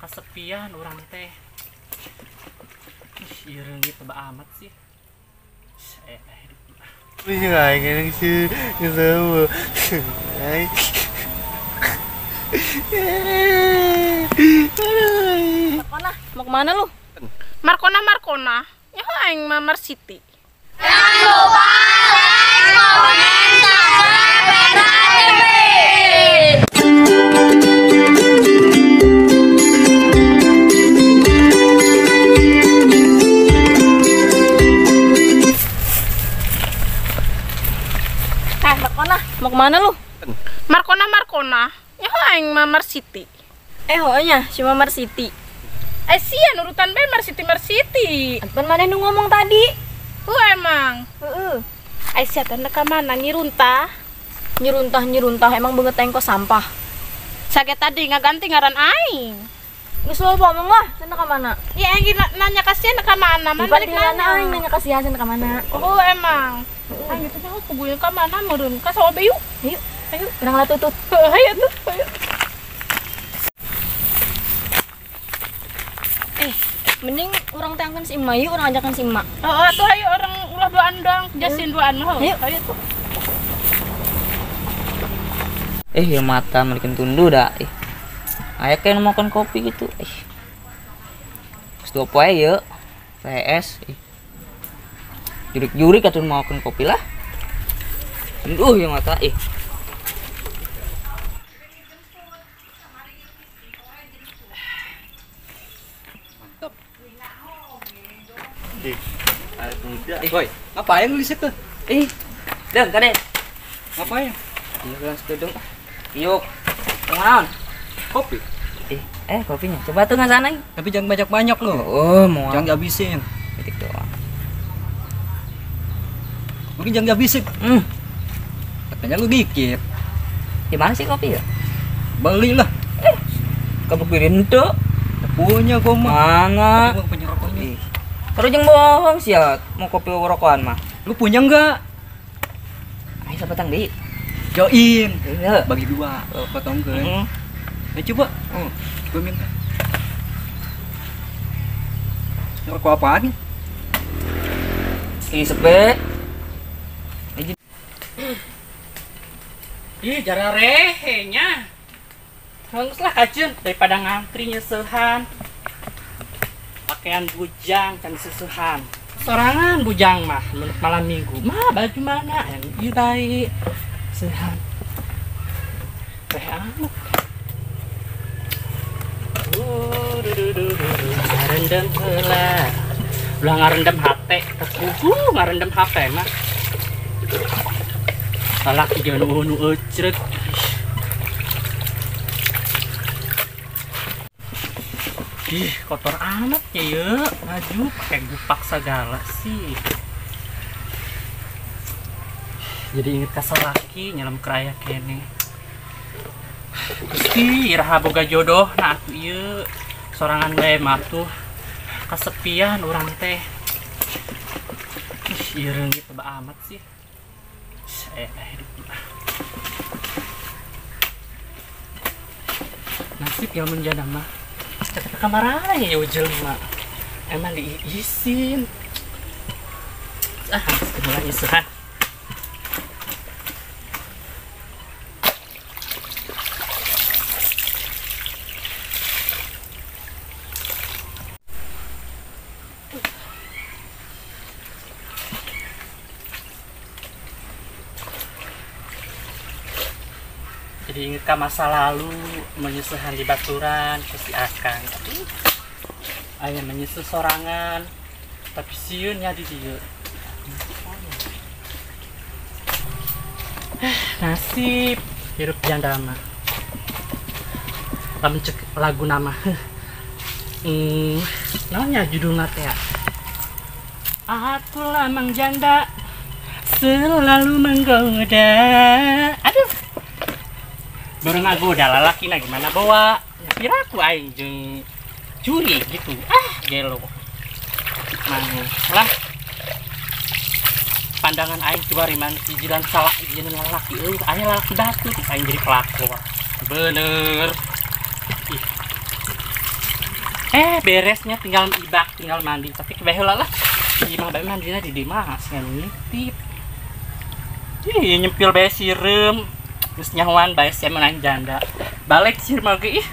Kesepian orang teh. Ih, reungit teba amat sih. Markona, mau kemana lu? Markona, Markona. Ya aing mah Marsiti. Jangan lupa like, comment, subscribe, dan aktifin. Markona, mau kemana lu? Markona, Markona. Ya aing mah Marsiti. Honya, cuma Marsiti. Sia nurutan bae Marsiti Marsiti. Pan mana nu ngomong tadi? Emang. Heeh. Sia teh ka mana nyiruntah? Nyiruntah emang banget tengko sampah. Sage tadi ngaganti ngaran aing. Geus loba omong lah, cenah ka mana? Ya aing nanya ka sia ka mana? Mana balik nanya. Aing nanya ka sia cenah ka mana? Oh, emang. Aing teh nyaho kuguyeun ka mana meureun? Ka sawah be yuk. Ayo, ayo, urang lah tutut. Ayo tuh, ayo. Mending urang teangkeun si Ima yuk, urang ajakan si Ima. Heeh, atuh ayo urang ulah duaan doang, jasin duaan mah. Ayo, ayo tuh. Ya mata malikin tunduh dah. Aya kayak makan kopi gitu. Terus dua poe ya. PS. Jurik-jurik atuh makan kopi lah. Tunduh ya mata. Mantap. Anak muda. Woi, ngapain lu di situ? Deng, kade. Ngapain? Iya, gelas gedung. Yuk. Naon? Kopi. Kopinya. Coba tuh ngasana. Tapi jangan banyak-banyak loh. Oh, mau. Jangan dihabisin. Titik doang. Mungkin jangan dihabisin. Katanya lu dikit. Di mana sih kopi ya? Beli lah. Kamu pirin tuh. Punya gua mah. Mana? Gua punya rokoknya. Terus yang bohong sih ya, mau kopi rokokan mah. Lu punya enggak? Ayo siapa tang di? Join. Iya. Bagi dua. Potong ke. Nah, coba. Gue minta. Rokok apaan? Ih, sepe. Ih, jara rehenya. Bagus lah kajeun daripada ngantri nyesehan. Pakaian bujang kan sesehan. Sorangan bujang mah menurut malam minggu. Mah baju mana yang ieu baik. Sehan. Teh amat. Ngarendam heula. Ulah ngarendam hate, terpugu ngarendam HP mah. Lalaki jeung nu eucreut. Ih, kotor amat ya ye. Baju pakai gupak segala sih. Jadi inget kasalaki nyelam keraya kene. Gusti iraha boga jodoh nah atuh ieu sorangan bae mah tuh kesepian urang teh. Ih, reungit teba amat sih. Hidup. Nasib yang menjana mah. Cek kamar aja ya jelema. Emang diisin. Ah, mulai isuhan. Jadi inget ke masa lalu, menyesuhan di baturan, ku si akang. Aya menyusul sorangan, tapi sieun nya di dieu. Nasib hirup janda mah. Lamun cek lagu nama. Naonnya judulna teh? Aku lamang janda selalu menggoda. Aduh. Baru ngagoda lalaki na gimana bawa piraku aing jeung curi gitu. Ah, gelo. Mang lah. Pandangan aing kiwari man jiran salah jiran lalaki euy, aya lalaki batu terus aing jadi pelakor. Bener. Ih. Beresnya tinggal ibak, tinggal mandi. Tapi kebaheula lah. Di mah bae mandina di dimas ngitip. Ih, nyempil bae sireum. Geus nyahoan bae sia menang janda. Balik sireum oge ih.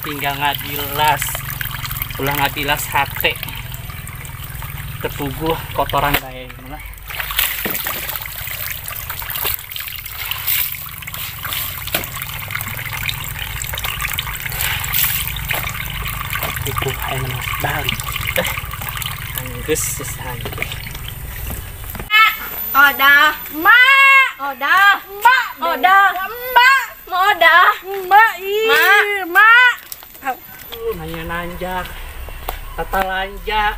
Tinggal ngadilas. Ulah ngadilas hate. Terpuguh kotoran bae lah. Itu aing mah balik. Anggeus sesan. Odah, Ma, odah, Ma, odah, Ma, odah, Ma, ih, Ma. Nanya nanjak, tata lanja.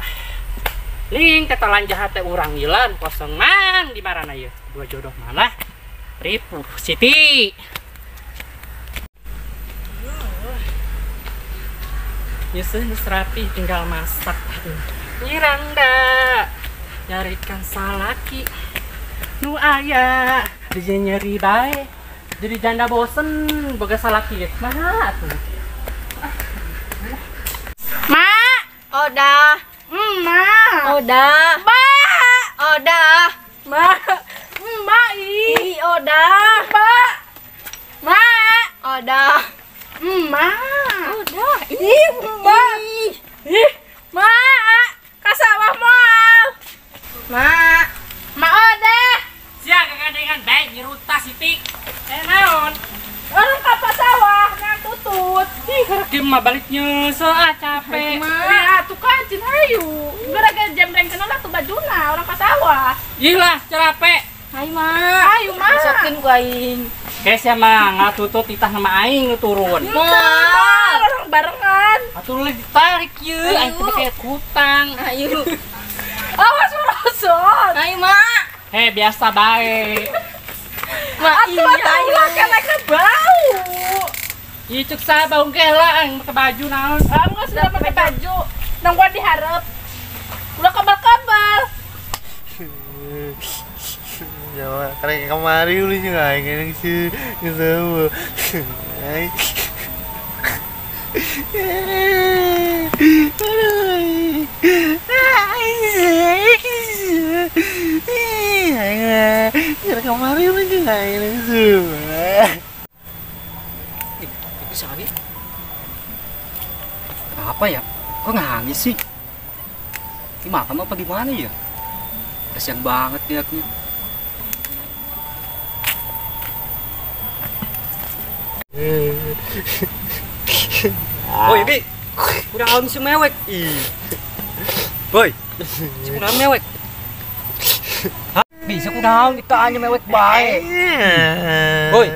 Ning tata lanja hate urang ilan kosong mang di marana ieu. Dua jodoh mana? Ripuh Siti. Nyusun geus rapi tinggal masak. Nyirangda nyarikan salaki nu aya di nyeri bae. Jadi janda bosen boga salaki ge kumaha atuh. Ma, odah, Ma, odah, Ma, odah, Ma, Ma, ih, odah, Ma, Ma, odah, Ma, odah, ih, Ma, ih, Ma, ka sawah moal. Ma, Ma odah. Sia kagandengan bae nyiruta Siti. Naon? Orang ka sawah nang tutut. Ih, karek mah balik nyeuseul ah capek. Ya, atuh kancin hayu. Gara-gara jam rengkeun lah tuh bajuna orang ka sawah. Ih lah, capek. Hai Ma. Hayu Ma. Masakeun ku aing. Ke sia mah ngatutut titah nama aing nu turun. Moal, orang barengan. Atuh leuh ditarik ieu, aing teh kayak kutang. Ayo. Awas merosot. Ayo Ma. Heh, biasa bae. Ma, atuh atuh ulah kelekna bau. Ih, cuk saha bau ge lah aing make baju naon. Ah, geus sudah pakai baju. Nungguan diharep. Ulah kabal-kabal. Ya, karek kamari ulih jeung aing geus geus eueuh. Aing. Aing kamari ulih jeung aing geus. Itu siapa? Apa ya? Kok nangis sih? Ini makam apa gimana ya? Kasian banget liatnya. Woi, Bi. Udah si mewek. Ih. Woi. Si udah mewek. Hah? Bisa kunaon kita hanya mewek bae. Woi.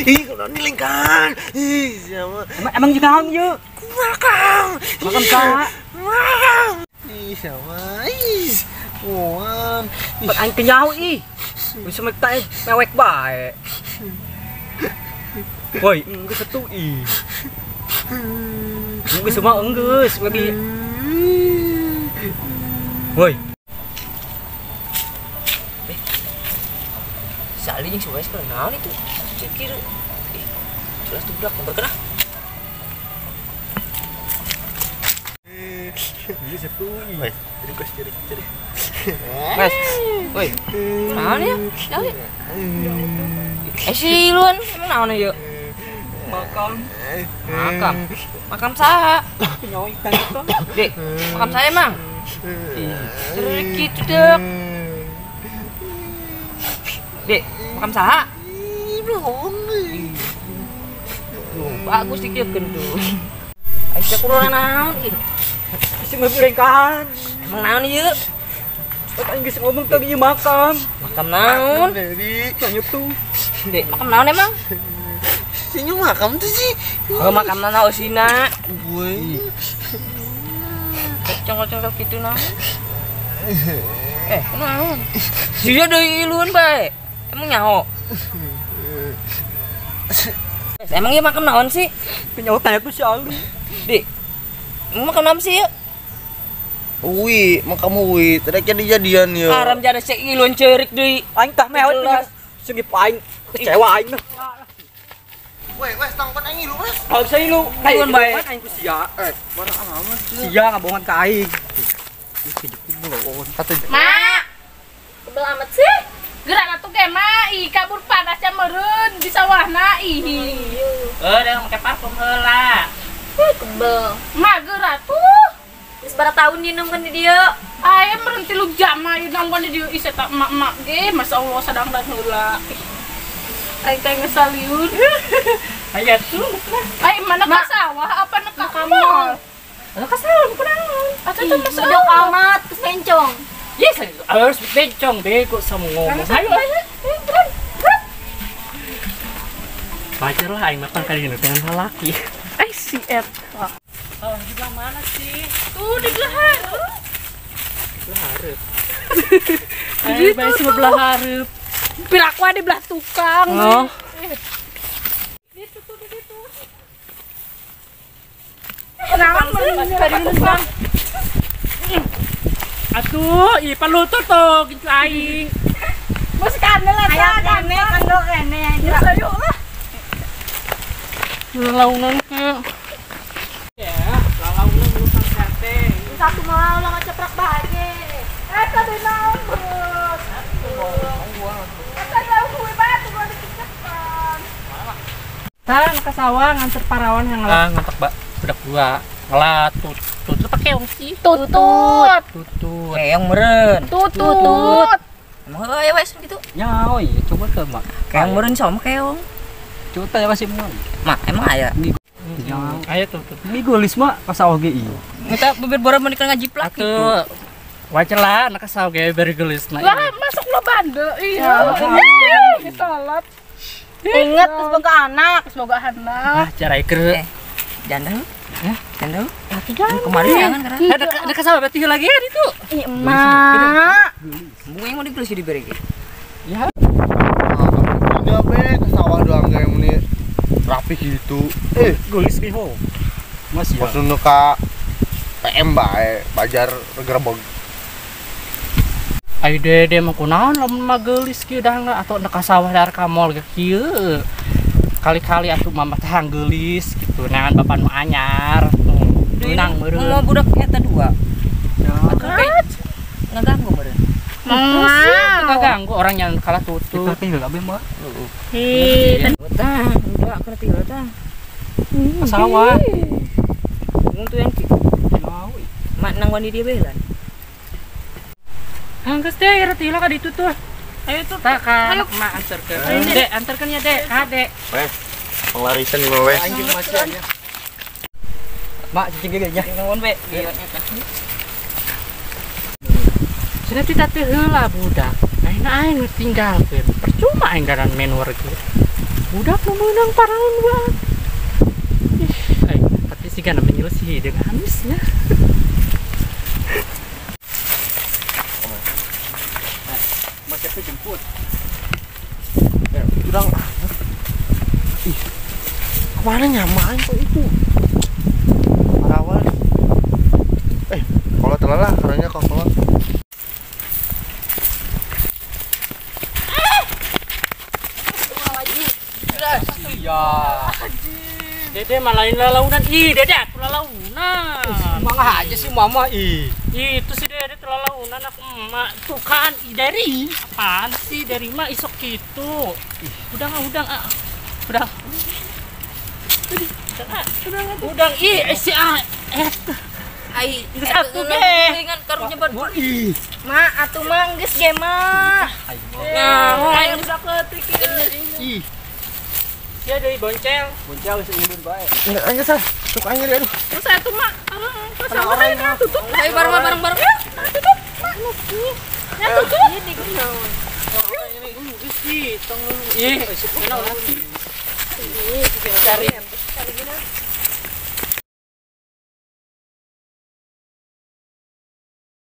Ih, kunaon dilengkan. Ih, siapa? Emang kunaon ieu? Makam. Makam saha? Makam. Ih, siapa? Ih. Wan. Pat aing kenyaho ih. Bisa mewek teh mewek bae. Woi, enggeus atuh ih. Enggeus mah enggeus lagi. Woi. Sali jeung si Wes keur naon itu? Cekir. Ih, jelas tuh budak berkenah. Ini satu, Wes. Jadi kos cari. Wes. Woi. Naon ya? Naon ya? Si Luan, emang naon ya? Makam. Makam. Makam saha? Nyawa ikan itu. Dek, makam saya emang. Cerik gitu, Dek. Dek, makam saha? Belum. Bagus dikiekeun tuh. Aisyah kurang naon ih. Isi ngebelengkan. Emang naon ieu? Aing geus ngomong tadi ieu makam. Makam naon? Nanya tuh. Dek, makam naon emang? Senyum makam tuh sih. Oh, makam naon eusina? Woi. Congkol-congkol kitu naon? Naon? Sia deui iluan bae. Emang nyaho? Emang ieu makam naon sih? Nyaho tanya tuh si Ali. Dik. Emang makam naon sih ieu? Uwi, makam uwi, tadi jadian ya. Haram jada sek iluan ceurik deui. Aing tah mewek sengip aing kecewa aing. Weh, wes tangkon aing lu, wes. Oh, saya lu. Aing bae. Aing ku sia. Mana amat sih. Sia ngabohongan ka aing. Mak. Kebel amat sih. Gerak atuh ge mah, ih kabur panas nya meureun di sawahna ih. Heuh, make parfum heula. Kebel. Mak gerak tuh. Geus bara tahun dinongkeun di dieu. Aya meureun 3 jam aya nongkeun di dieu ih eta emak-emak ge masyaallah sadang dan heula. Aing teh geus saliur. Aya tuh. Ai mana ka sawah apa nu ka mall? Anu ka sawah kunaon? Atuh teh masuk Bedok amat geus bencong. Yes, harus bencong bego sama ngomong. Ayo, ayo. Wajar lah aing makan kali ini dengan lalaki. Ai si eta. Sawah di belah mana sih? Tuh di belah hareup. Belah hareup. Ayo bae sebelah hareup. Pirakwa di belah tukang. Oh. Itu tuh di situ. Kenalan meureun tukang. Atuh, ih palutut tuh gitu aing. Musik kandel aya kene kandel kene ayo lah. Lalaunan ke. Ya, lalaunan urusan sate. Satu malah ulah ngaceprak bae. Eta deui naon, Bos? Eta jauh kuwe batu gua dicepan. Tah, ka sawah nganter parawan yang ngelat ngantek budak gua. Ngelat tutut pakai keong sih. Tutut. Tutut. Keong meureun. Tutut. Emang heuh wes gitu. Ya, oh iya coba ke mak. Keong meureun sama keong. Coba tanya kasih emak. Mak, emang aya? Ya, aya tutut. Ini gelis mak ka sawah ge ieu. Kita bibir boro menikah ngajiplak gitu. Wajar lah anak sawah ge beri gelis nah. Lah masuk lo bande. Iya. Ditolot. Ingat geus boga anak, geus boga anak. Ah, cara iker. Janda. Hah? Janda. Atuh jangan. Kemarin jangan karena. Ada kasawah berarti lagi ya itu. Ih, emak. Bunga yang mau digelis diberi ge. Ya. Udah be ke sawah doang kayak meni rapi gitu. Gelis nih ho. Mas ya. Pas nu ka PM bae, bajar gerebeg. Ayo dede mah kunaon lamun mah geulis kieu dah atau ka sawah dar ka mall ge kieu. Kali-kali atuh mama teh geulis gitu, neangan bapak nu anyar. Menang meureun. Mau budak eta dua. Atuh kayak ngaganggu meureun. Mau ganggu orang yang kalah tutut. Kita tinggal abe mah. Ih, tah, udah aku tinggal tah. Ka sawah. Mun tuh yang mak nang wani dia belan. Angges deh, reti lah ka ditu tuh. Ayo tuh, tak ka mak anterkeun. Dek, anterkeun ya, Dek. Ka Dek. Weh, penglarisan mah weh. Anjing masih aja. Mak cicing ge nya. Nuhun we. Ieu eta. Cenah teh teh heula budak. Ayeuna aing nu tinggalkeun. Percuma aing garan menor ge. Budak nu meunang paraon banget. Ih, aing tapi siga na menyelesih dengan amisnya. Jemput. Udang. Ih. Kemana nyamain kok itu? Parawan. Kalau telah lah, karena kok kalau. Iya. Dede malain lalaunan. Ih, Dede atuh lalaunan. Mangga aja sih mama ih. Itu si Dede lalaunan aku emak. Tuh kan, ih dari apaan sih dari mah isok gitu. Udang ah, udang. Udang. Udang ih si ah. Ai geus atuh ge. Ingat karunya bar. Ih. Mak atuh mah geus ge mah. Nah, aing budak leutik ieu. Ih. Dia dari boncel. Boncel geus ulun bae. Enggak aja sah. Tuk aja aduh. Terus atuh mak. Terus sama aing tutup. Ayo bareng-bareng. Tutup. Mak. Ya tutup. Ih, tong. Ih, cari.